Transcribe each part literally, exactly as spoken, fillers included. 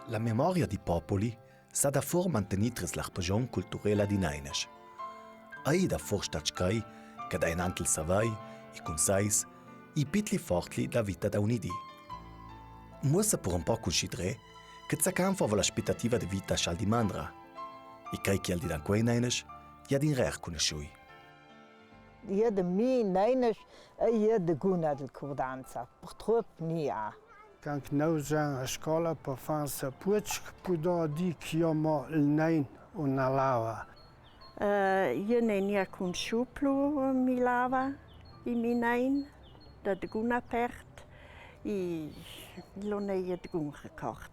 La memoria di popoli s'ha da for mantegnì tris l'arpajon culturela di Nainesch. Ei da for stat chei che da inantel savei, i cunseis, i pitli fortli da vita da ogni dì. Muossa pur un po' cusì dre, che zaccanfava l'aspettativa di vita scial di mandra. E chei che al di dan quei Nainesch, i ha d'inrer cunusciui. Ier de mi Nainesch e ier de guna del curdanza, purtrop nia. Quand nô jan a scola po fansa puoc, pudò dì che io mo il Nain una lava. Eh, io ne nia cunusciù plu mi lava, i mi Nain, da dguna pert, i lo ne ie dgun record.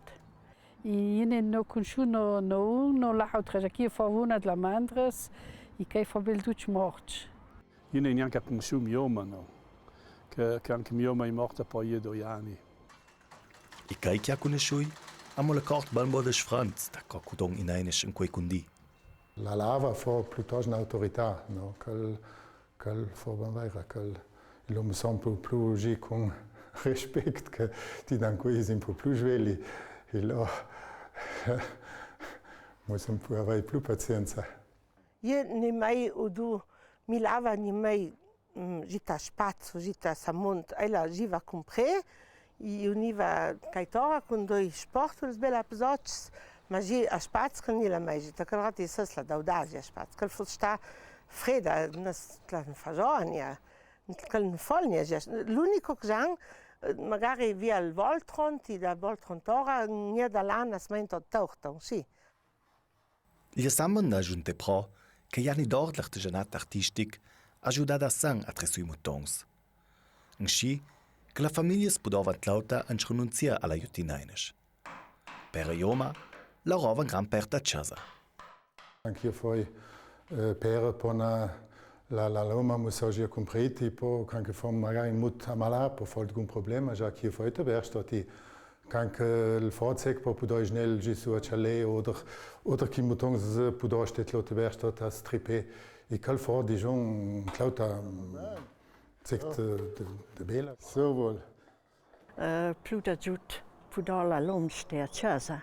I ine no cunusciù no, no un, no la autra, già che io fo una dla mandres, i chei fo bel ducc morts. Io ne gnanca cunusciù mio omo, no? Che, che anca mio omo i è morta po ie doi ani. I chei che ha cunusciui, amo le cort bel bo de sfranz, da co cudon i Nainesch in quei cundì. La lava fo plutost un'autorità, no? Chel Chel fo ben veira, chel, i lo me son plu, plu gi cun respect che ti dan quei sin plu, plu sveli, i lo, mo son plu, avei plu pazienza. Ie ni mei udu, mi lava ni mei, mm, gita spazzu, gita samont, ela giva cun pre, I univa caitora cun doi sportuls bela pesots, ma gi a spazz chel ni la mei gita, chel rati sesla da udagia a spazz, chel fus sta freda, nas, tla nfajonia, chel nfolnia, l'unico che jan, eh, magari via il Voltron, ti da Voltron tora, nia da là nas mento torta, un sì. Gli assembla da giunte pro che i ani d'or l'artegianat artistic ha giudà da san a tresui mutons. Insci che la famiglia s'pudova tlauta anc renunziar a la juti Nainesch. Pera e oma laurova in gran pert a casa. Anc io foi, eh, pera pona la, la loma musogia cumpriti, po, anc io foi magari mut a malar, po, fo algun problema, già che io foi te bersto ti Can che il fozec po pudoi snel gisu a cjalè, oder, oder chi mutons pudoi stet lo te bersto ta stripè, e chel fo digion tlauta, mm, zec de, de, de bela. So vol. Eh, plu da giut pudò la lom ste a casa,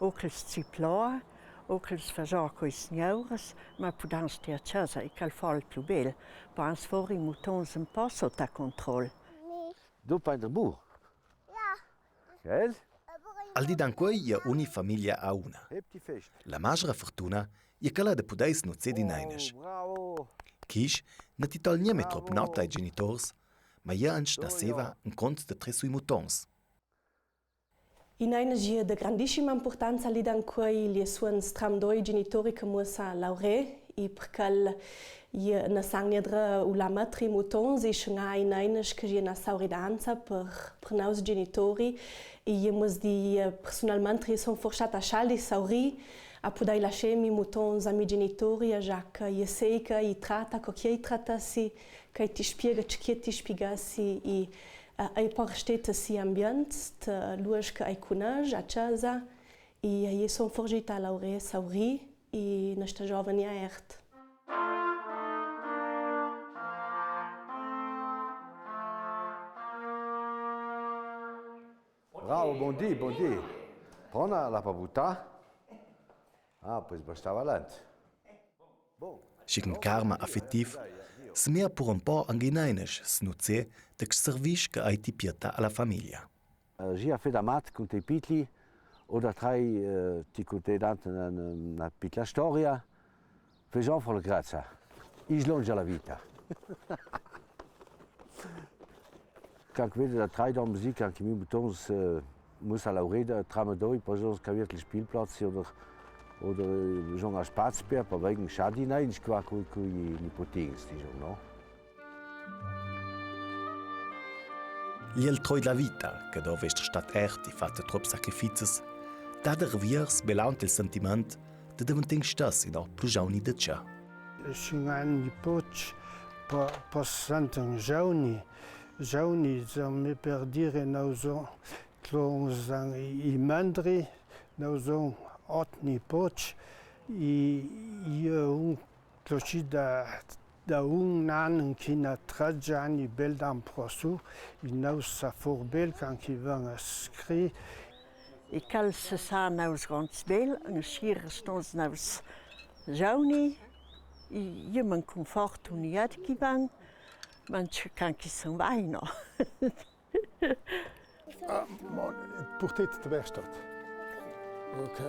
o ch'els ciploa, o ch'els fagiò coi sgnauras, ma pudan ste a casa, e chel fo il plu bel, po ans for i mutons un po sota control. Du pain de bu. Al di d'ancuoi i è ogni famiglia a una. La magra fortuna i è chella de pudei snuzzè di Nainesch. Quisch no ti tol gnà mei trop nota ai genitors, ma i è anc na seva in cont de tresui mutons. I Nainesch i è de grandissima impurtanza, al di d'ancuoi liesuons tram doi genitori che muossa laurè, e per chel i è na sangnia dre u la matri mutons, e sciunà i Nainesch che i è na sauridanza per, per naus genitori, e i è muos di, eh, persunalmentri i son for stata scialdi saurì a pudei lascià i mi mutons a mi genitori, a già che i è sei che i trata co che i tratassi, che i ti spiega ce che i ti spiegassi, e, eh, i por stà te si ambient, te luosch che i cunesch, a casa, e, eh, i son for stata laurè saurì, e na sta giovani a ert. Bravo, bon dì, bon dì. Prona la pabuta? Ah, pues bastava lent. Bon. Schi cun carma affettiv, smea pur un po anc i Nainesch snuzzè de chel servisch che i ti pieta a la famiglia. Eh, gi a feda mat cun te pitli, o da trai, eh, ti cunte dant na, na, na pitla storia, fejon for la grazia, i slongia la vita. Can che vede da trai dom si, can che mi butons, eh, mussa laureda, tram doi, po jon scaviert il spilplatz, oder, oder, eh, jon a spaz per, po vegen schadi, nein, qua, cui, cui nipotins, digion, no? Gl'è il troi dla vita, che dov esser stat ert e fat trops sacrifizis, dà derviers belaunt il sentiment de deventà in stas in or plu giauni de tschà. Sin ani poc po, po senten giauni, giauni, zan me per dire, nau son, tlon zan i, i mandri, nau son ot nipots, i, i un Clocì da, da un an inchina tredz ani bel d'an pro su, i nau sa for bel can ch'i ven a scri. E chel se sa naus gronds bel, inscì restons naus giovani, e, e me conforto un iert chi van, ma can chi se va, no? Ah, ma, purtete-te verso. Ok.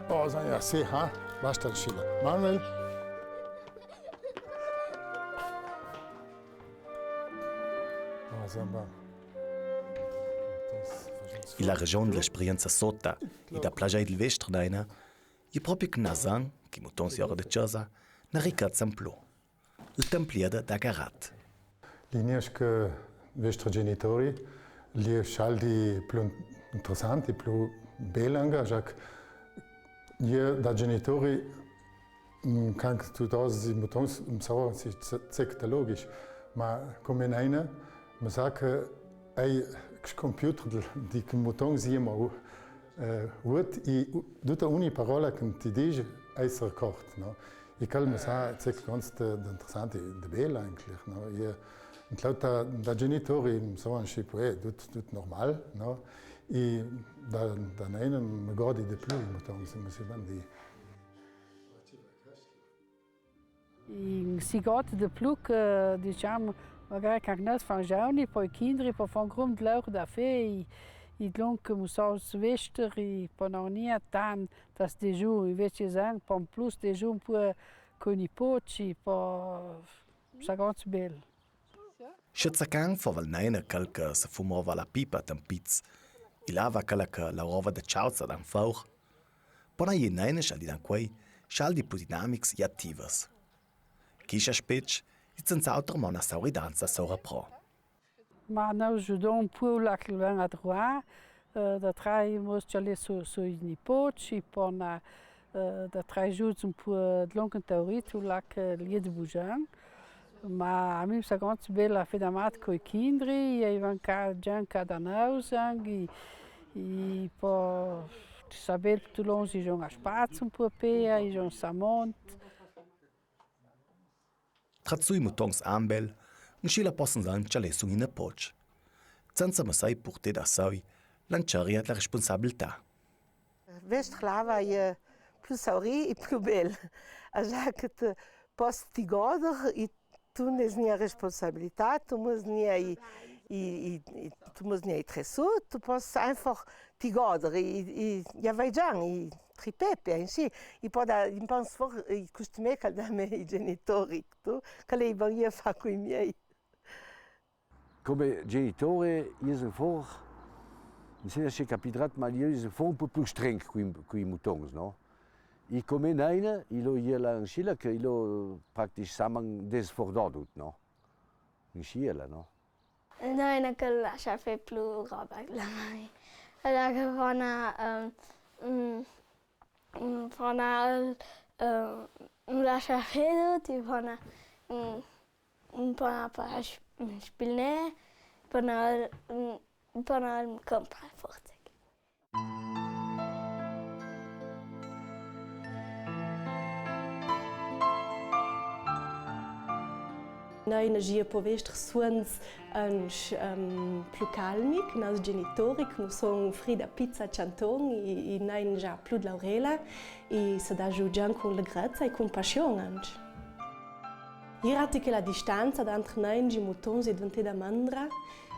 Oh, ça y est, ha? Basta, Sheila. Manuel. Ah, ça va. E la ragion de l'esperienza sota e da plagià del vestr naina, e propi che na zan, che mutons e ora de casa, na ricazza un plo. Il templier da Garat. L'è niesce che vestri genitori, l'è scaldi plu interessant, plu bel anca, già che i da genitori, mm, can che tu dasi mutons, mm, sa, si, se, se catalogisch, ma come naina, ma sa che ei, che computer di, di che mutons i mo, eh, uot, i, u-, duta ogni parola che ti dice, ei se ricorda, no? E chel me sa, ah, ce che consta de interessant, de bel eigentlich, no? E, in l'auta, da genitori, insomma, si pò, eh, tut, tut normal, no? E da, da naina me godi de plu, insomma, se me si bandi. E si godi de plu che, diciamo, magari che anca nò, fan giovani, po i chindri, po fan grum de laur da fé, e, e dunque, me sa, vestri, po no gnente tant, das deju, invece, zan, po plus deju, po coi nipoti, po, sa gronds bel. Sche zacan fova il naina chel che se fumava la pipa a tempiz, e lava chela che laurava de ciauza dan four. Po na ier naina, scialdi dan quei, scialdi plu dinamics e ativas. Chi s'aspec, e senz'auter mo na sauridanza sora pro. Ma nò, giudon un pò là che ven a trovar, eh, da trai mos cialè su, sui nipots, e po na, eh, da trai giuds un pò, eh, de long in taurit, là che l'è de bugian. Ma a mi me sa gronds bel a fé da mat coi chindri, e i van ca, già ca da naus, e, e po, ti sa bel, tu longi, i jon a spaz un pò pea, i jon samont. Tra zui mutons ambel, inscì la possen zan cialè su i nipots. Cenza me sai purtè da sai, l'ancaria de la responsabilità. Vestr lava e plu sauri e plu bel. A già che te pos ti goder e tu n'es nia responsabilità, tu mos nia i, i, i, i, tu mos nia i tresut, tu pos einfach ti goder e, e, e a vai già, e tripepia, inscì, e po da, e pans for, e costume che da me i genitori, tu, che lei van e fa coi miei. Come genitore, i son for, mi sa, se capitrat, ma i son for un pò plu strenc coi, coi mutons, no? E come naina, i lo, i la inscì là che i lo practic saman desfordà dut, no? Inscì là, no? Naina che la lascia fé plu roba che la mai. Alora che fa na, ehm, mm, mm, fa na, ehm, lascia fé dut, ti fa na, mm, un pò na pa sp-, spilnè, pò na, mm, pò na compra forse. Naina e po vestr suonts, ehm, plu calmi che nos genitori, che no son fri da pizza, cianton, e, e naina già plu de laurela, e se da giù già cun legrezza e compassion anc. Ier ati che la distanza dantre naina e mutons e deventeda mandra,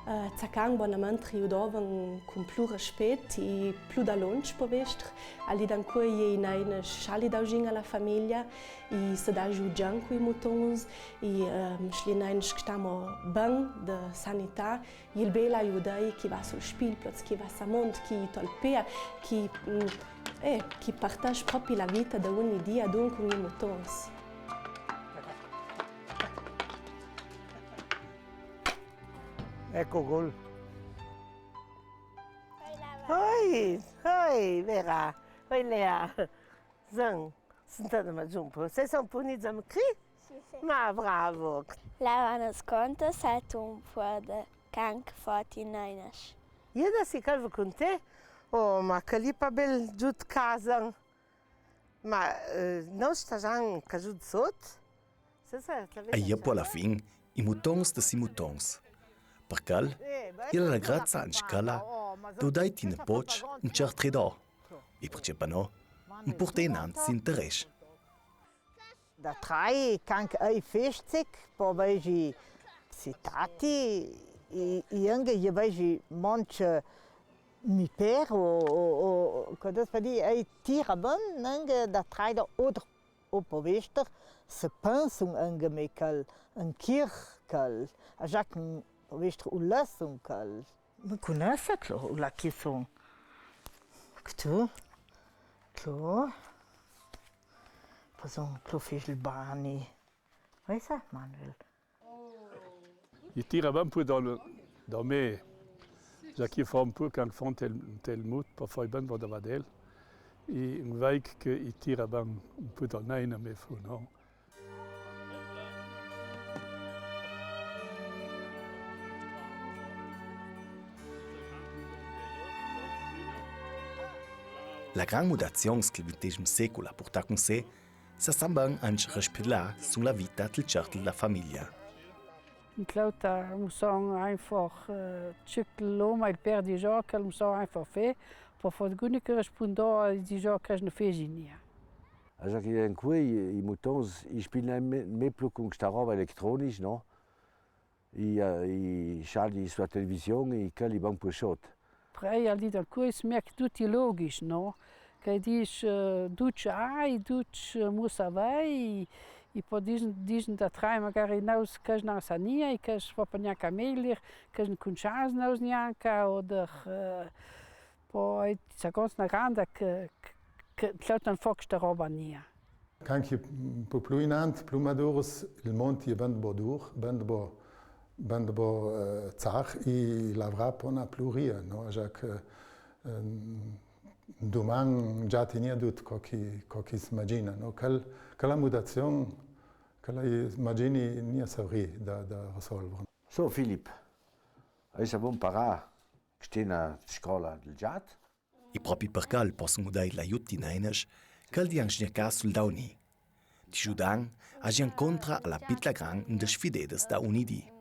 eh, zacan bonamente i udovan cun plu respet e plu da lonc po vestr, ali dan cui e i naina sciali da visin a la famiglia e se da giù già coi mutons e, ehm, sli naina che sta mo ben de sanità, e il bel aiudai chi va sul spilploz, chi va samont, chi tol pea, chi, mm, eh, chi partagia propi la vita de ogni dia, dunque, cun i mutons. Eco gol. Oi, oi, Vera. Oi, Lea. Zan, sentade ma giù un pò. Se son punide, zan cri? Sì, sì. Ma bravo. Lea, nos conta, sat un pò de can che fo ti nainas. Iera si calvo cun te? Oh, ma che li pa bel giù casa. Ma, eh, no sta già ca giù sot? Eia po a la fin, i mutons de si mutons. Par chel, i la legrezza in scala, Dodè ti ne pots, un cert redò. E perchè pa no, un purtà inant s'interess. Da trai, can ch'ei festig, po vegi sitati, i, i anche i vegi monce mi per, o, o, o, cosa si pò dì, ei tira ben, anche da trai da odr, o po vester, se pensun anche me chel, anch'ir chel, a già che po vester u lassun chel. Me cunesse, clo, la chi son. Ctu? Clo? Pason, clo fis il bani. Vesa, Manuel? I tira ben pur da, da me. Già ch'i fa un pur can fon tel, tel mut, pa fai ben vada vadel. I, un veic che i tira ben un pur da neina me fu, no? La gran mudazion ch'il vintesim secul a purtà cun se, sa san ben anche respedlà sun la vita tel certel dla famiglia. Inclou ta, muson einfach, eh, ce che l'oma, il per di gioca, muson einfach fe, po fo guni che respundò a di gioca, ne fesi nia. Alora che incoi i mutons, i spilin me, me plu cun sta roba electronic, no? I, eh, i scialdi su la television, i chel i van pur sot. Prei al di da cui smerc ducj i loghis, no? Che i dis, eh, ducj ai, ducj, eh, mussa vei, i, i po disin, disin da trai magari naus, che n'an sa nia, i che po gnanca meglir, che n'an cuncias naus gnanca, oder, eh, po, e, sa cons na granda che, che, che tlautan foc sta roba nia. Can ch'i po plu inant, plu madurs, il mont i è ben bo dur, ben bo, ben bo, eh, zar, i lavrà po na plu ria, no? Già che, ehm, duman già ti nia dut co ch'i, co ch'i s'imagina, no? Chel, chela mudazion, chela i imagini nia saurì da, da resolver. So, Filip, ei sa bon parà, che sta na scola del giat? E propi per chel posson gudei l'aiut di neinas, chel di an sgnacà sul dauni. Ti giudan a gi incontra a la pitla gran in des sfidedas da uni di.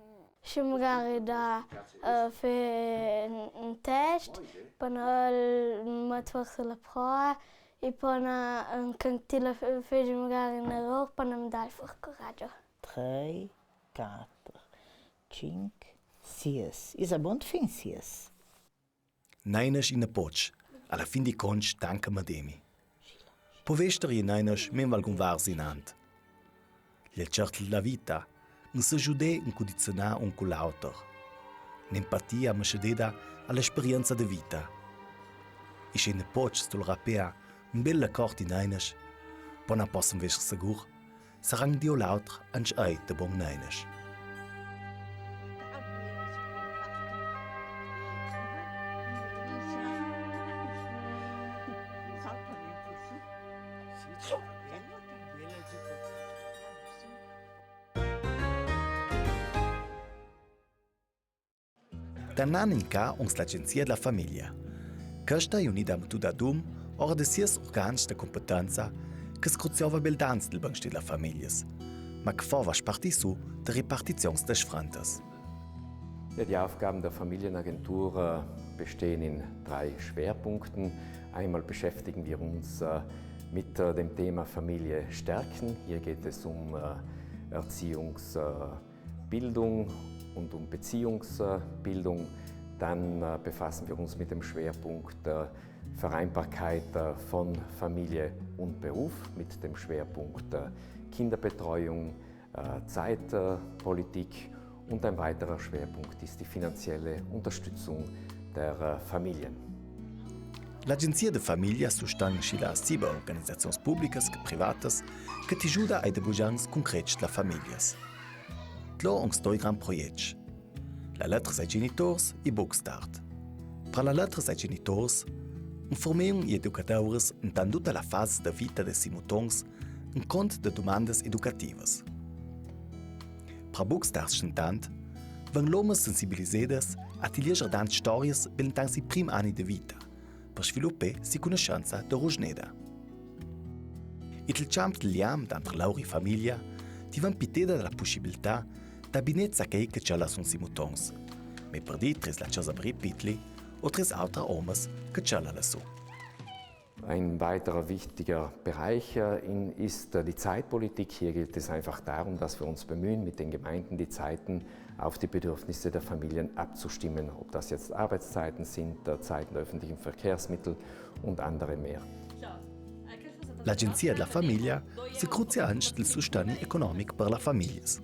Schi magari da, eh, fe un, un test, po na, eh, met forsa la prova, e po na, eh, can ti la fe, fesi magari un error, po na mi dà for coragio. Trei, quater, cinc, sies. Isa bon fin sies. Neinas e nepots, a la fin di conts tanca medemi. Po vester i neinas men valgun vars inant. L'è certel dla vita, un se giudè, un cudizionà un cu l'auter. N'empatia mescededa a l'esperienza de vita. E sche i nepots sul rapea un bel acort di neinas, po na posson veser segur, saran dio l'auter anche ei de bon neinas. D'an an incà uns l'Agenzia dla famiglia. Questa è un'idea metuda adum, ora de sies organs de competenza, che scruziava bel danz del benstà dla famiglias, ma che fava sparti su de ripartizions de sfrantas. Ja, die Aufgaben der Familienagentur, äh, bestehen in drei Schwerpunkten. Einmal beschäftigen wir uns, äh, mit, äh, dem Thema Familie stärken. Hier geht es um, äh, Erziehungs-, äh, Bildung und um Beziehungsbildung. Dann, äh, befassen wir uns mit dem Schwerpunkt, äh, Vereinbarkeit, äh, von Familie und Beruf, mit dem Schwerpunkt, äh, Kinderbetreuung, äh, Zeitpolitik und ein weiterer Schwerpunkt ist die finanzielle Unterstützung der, äh, Familien. L'Agenzia de famiglia sustan schi la siba organizazions publicas che privatas che ti giuda ai de bugians cuncrets dla famiglias. Tlo ons doi gran proiets. La letters ai genitors e Bookstart. Pra la letters ai genitors informeun i educadouras intant duta la fasa de vita de si mutons incont de dumandas educativas. Pra Bookstart intant ven l'omas sensibilizedas a ti lieger dant storias bel intant si prim ani de vita, per sviluppà si cuneschenza de rusneda. E tel champ del liam danter laur e famiglia ti ven piteda da la pussibiltà da binezza chei che tschella sun si mutons. Me per di tris la chasa Bripitli, Otris autras omas che čalan su. Ein weiterer wichtiger Bereich, äh, in, ist, äh, die Zeitpolitik. Hier geht es einfach darum, dass wir uns bemühen, mit den Gemeinden die Zeiten auf die Bedürfnisse der Familien abzustimmen, ob das jetzt Arbeitszeiten sind, äh, Zeiten der öffentlichen Verkehrsmittel und andere mehr. L'Agenzia dla Famiglia se cruzia anc del sustani economic per las famiglias.